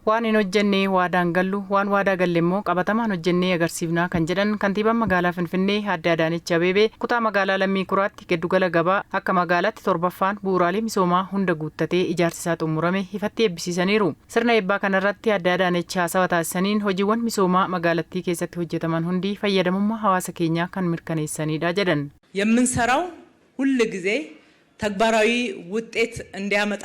Waan hin hojjenne waadaan gallu, waan waadaa galle immoo qabatamaan hojjennee agarsiifnaa kan jedhan kantiibaan magaalaa Finfinnee Aadde Adaanech Abeebee, kutaa magaalaa Lammii Kuraatti giddugala gabaa akka magaalaatti torbaffaan bu'uuraalee misoomaa hunda guuttatee ijaarsi isaa xumurame ifatti eebbisiisaniiru. Sirna eebbaa kanarratti Aadde Adaanech haasawa taasisaniin, hojiiwwan misoomaa magaalattii keessatti hojjetaman hundi fayyadamummaa hawaasa keenyaa kan mirkaneessanidha jedhan. የምንሰራው ሁል ጊዜ ተግባራዊ ውጤት እንዲያመጣ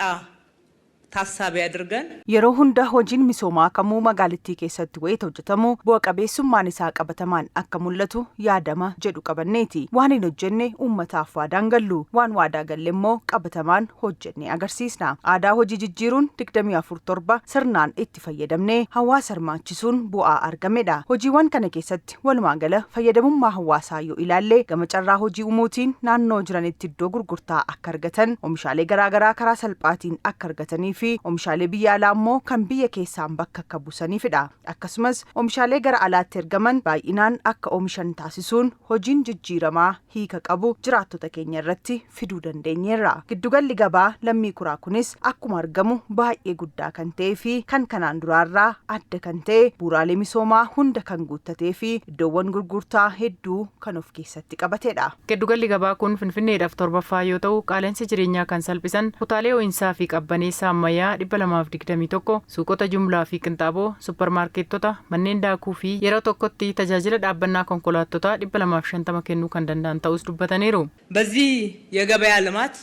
ታሳቢ አድርገን Yeroo hunda hojiin misoomaa kamuu magaalattii keessatti wayita hojjetamu bu'a qabeessummaan isaa qabatamaan akka mul'atu yaadama jedhu qabanneeti. Waan hin hojjenne uummataaf waadaan gallu, waan waadaa galle immoo qabatamaan hojjennee agarsiisna. Aadaa hojii jijjiiruun 24/7 sirnaan itti fayyadamnee hawaasa hirmaachisuun bu'aa argamedha. Hojiiwwan kana keessatti walumaa gala fayyadamummaa hawaasaa yoo ilaalle, gama carraa hojii uumuutiin naannoo jiranitti iddoo gurgurtaa akka argatan, oomishaalee garaagaraa karaa salphaatiin akka argatanii fi oomishaalee biyya alaa immoo kan biyya keessaan bakka akka buusaniifidha. Akkasumas oomishaalee gara alaatti ergaman baay'inaan akka oomishan taasisuun hojiin jijjiiramaa hiika qabu jiraattota keenya irratti fiduu dandeenyeerra. Giddugalli gabaa Lammii Kuraa kunis akkuma argamu baay'ee guddaa kan ta'ee fi kan kanaan duraarraa adda kan ta'e, bu'uuraalee misoomaa hunda kan guuttatee fi iddoowwan gurgurtaa hedduu kan of keessatti qabatedha. Giddugalli gabaa kun Finfinneedhaaf torbaffaa yoo ta'u, qaala'insa jireenyaa kan salphisan kutaalee ho'iinsaa fi qabbaneessaa ammayyaa 221, suuqota jumlaa fi qinxaaboo, supparmaarkeettota, manneen daakuu fi yeroo tokkotti tajaajila dhaabbannaa konkolaattotaa 250 kennuu kan danda'an ta'us dubbataniiru. በዚህ የገበያ ልማት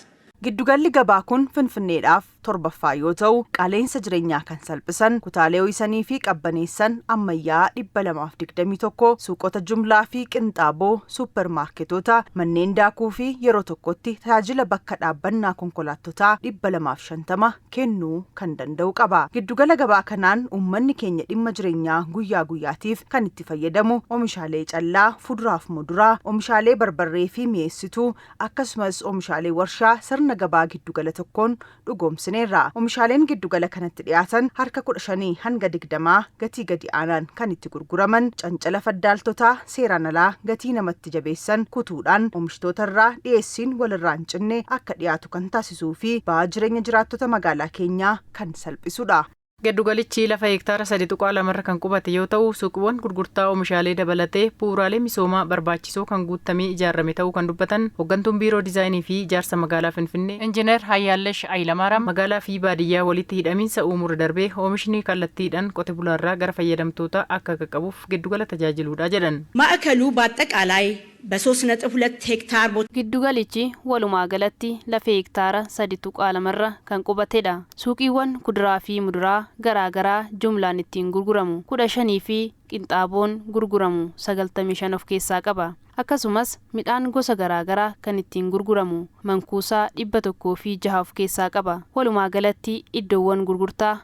Giddugalli gabaa kun Finfinneedhaaf torbaffaa yoo ta'u, qaala'insa jireenyaa kan salphisan kutaalee ho'isanii fi qabbaneessan ammayyaa 221, suuqota jumlaa fi qinxaaboo, suupparmaarketoota, manneen daakuu fi yeroo tokkotti tajaajila bakka dhaabbannaa konkolaattotaa 250 kennuu kan danda'u qaba. Giddugala gabaa kanaan uummanni keenya dhimma jireenyaa guyyaa guyyaatiif kan itti fayyadamu oomishaalee callaa, fuduraaf muduraa, oomishaalee barbarree fi mi'eessituu, akkasumas oomishaalee warshaa sirna gabaa giddugala tokkoon dhugoomsineerra. Oomishaaleen giddugala kanatti dhiyaatan harka 15 hanga 20 gatii gadi aanaan kan itti gurguraman, cancala faddaaltotaa seeraan alaa gatii namatti jabeessan kutuudhaan oomishtoota irraa dhiyeessiin walirraa hin cinne akka dhiyaatu kan taasisuu fi ba'aa jireenya jiraattota magaalaa keenyaa kan salphisudha. Giddugalichi lafa hektaara 3.2rra kan qubate yoo ta'u, suuqiiwwan gurgurtaa oomishaalee dabalatee bu'uuraalee misoomaa barbaachisoo kan guutamee ijaarame ta'uu kan dubbatan hooggantuun biiroo diizaayinii fi ijaarsa magaalaa Finfinnee Injiinar Hayyaallesh Ayilamaaram, magaalaa fi baadiyyaa walitti hidhamiinsa uumurra darbee oomishni kallattiidhaan qote bulaarraa gara fayyadamtoota akka qaqqabuuf giddugala tajaajiluudha jedhan. ማዕከሉ በአጠቃላይ በ3.2 ሄክታር ቦታ Giddugalichi walumaa galatti lafa hektaara 3.2rra kan qubatedha. Suuqiiwwan kuduraa fi muduraa garaa garaa jumlaan ittiin gurguramu 15 fi qinxaaboon gurguramu 95 of keessaa qaba. Akkasumas midhaan gosa garaa garaa kan ittiin gurguramu mankuusaa 106 of keessaa qaba. Walumaa galatti iddoowwan gurgurtaa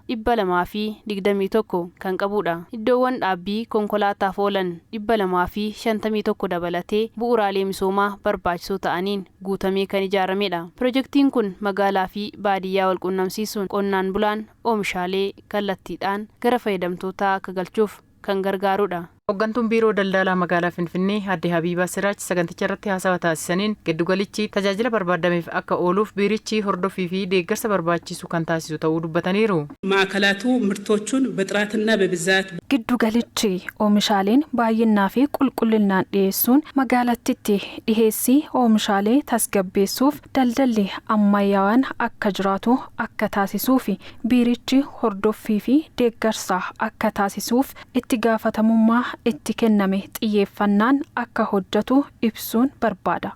221 kan qabudha. Iddoowwan dhaabbii konkolaataaf oolan 251 dabalatee bu'uuraalee misoomaa barbaachisoo ta'aniin guutamee kan ijaaramedha. Pirojektiin kun magaalaa fi baadiyyaa wal qunnamsiisuun qonnaan bulaan oomishaalee kallattiidhaan gara fayyadamtootaa akka galchuuf kan gargaarudha. Hooggantuun biiroo daldalaa magaalaa Finfinnee Aadde Habiibaa Siraach saganticha irratti haasawa taasisaniin, giddugalichi tajaajila barbaadameef akka ooluuf biirichi hordoffii fi deeggarsa barbaachisu kan taasisu ta'uu dubbataniiru. ማዕከላቱ ምርቶቹን በጥራትና በብዛት Giddugalichi oomishaaleen baay'inaa fi qulqullinaan dhiyeessuun magaalattitti dhiheessii oomishaalee tasgabbeessuuf, daldalli ammayyaawaan akka jiraatu akka taasisuu fi biirichi hordoffii fi deeggarsa akka taasisuuf itti gaafatamummaa itti kenname xiyyeeffannaan akka hojjetu ibsuun barbaada.